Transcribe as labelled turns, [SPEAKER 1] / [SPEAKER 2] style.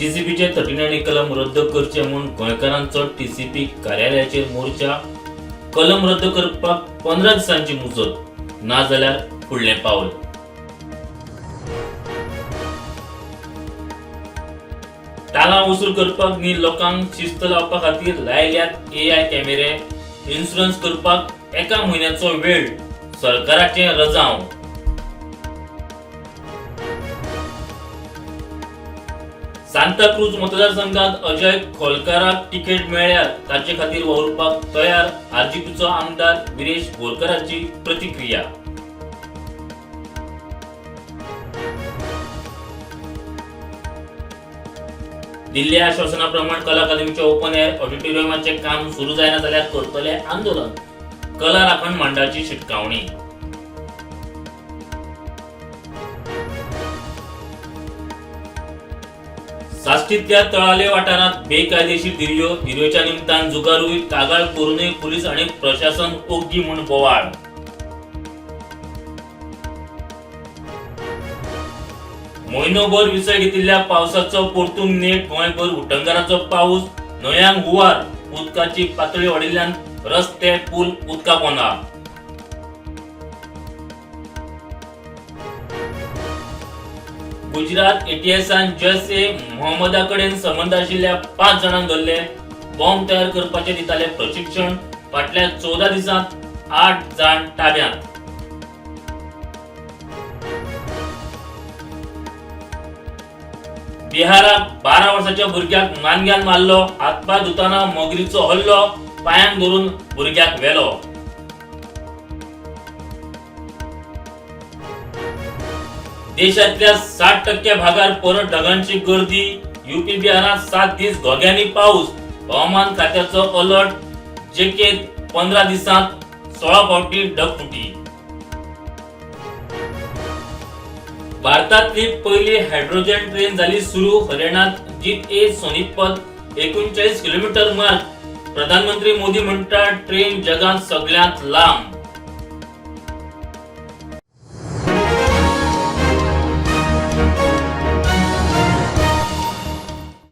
[SPEAKER 1] टीसीपीचे 39 कलम रद्द करचे म्हूण गोंयकारांचो टीसीपी कार्यालयाचेर मोर्चा. कलम रद्द करपाक 15 दिसांची मुजत, नाजाल्यार फुडलें पावल. तालां वसूल करपाक न्ही, लोकांक शिस्त लावपा खातीर लायल्यात एआय कॅमेरे. इन्शुरन्स करपाक एका म्हयन्याचो वेळ, सरकाराचें रजांव. सांताक्रूज मतदारसंघात अजय खोलकाराक तिकेट मेळ्ळ्यार ताचे खातीर वावुरपाक तयार, आरजीपीचो आमदार विरेश बोरकाराची प्रतिक्रिया. दिल्ल्या आश्वासनाप्रमाण कला अकादमीच्या ओपन एअर ऑडिटोरियमाचें काम सुरू जायना जाल्यार करतले आंदोलन, कला राखण मंडळाची शिटकावणी. साश्टींतल्या तळाले वाठारांत बेकायदेशीर धिरयो. धिरयोच्या निमतान जुगारूय. कागाळ करूनय पुलीस आनी प्रशासन ओग्गी म्हूण बोवाळ. म्हयनोभर विसय घेतिल्ल्या पावसाचो परतून नेट. गोंयभर उटंगाराचो पावस. न्हंयांक हुंवार. उदकाची पातळी वाडिल्ल्यान रस्ते, पूल उदका पोंदा. गुजरात एटीएसान जैश ए मोहम्मदा कडेन संबंद आशिल्ल्या 5 जाणांक धरले. बॉम्ब तयार करपाचें दिताले प्रशिक्षण. फाटल्या 14 दिसांत 8 जाण ताब्यांत. बिहाराक 12 वर्साच्या भुरग्याक मानग्यान मारलो. हातपाय धुतना मगरीचो हल्लो. पायांक धरून भुरग्याक व्हेलो. देशांतल्या 60% भागार परत ढगांची गर्दी. युपी बिहारात 7 दीस घोग्यांनी पाऊस. हवामान खात्याचो अलर्ट. जेकेत 15 दिसांत 16 फावटी ढगफुटी. भारतातली पहिली हायड्रोजन ट्रेन झाली सुरू. हरियाणात जीत ए सोनीपत 39 किलोमीटर मार्ग. प्रधानमंत्री मोदी म्हणटात, ट्रेन जगात सगळ्यांत लांब.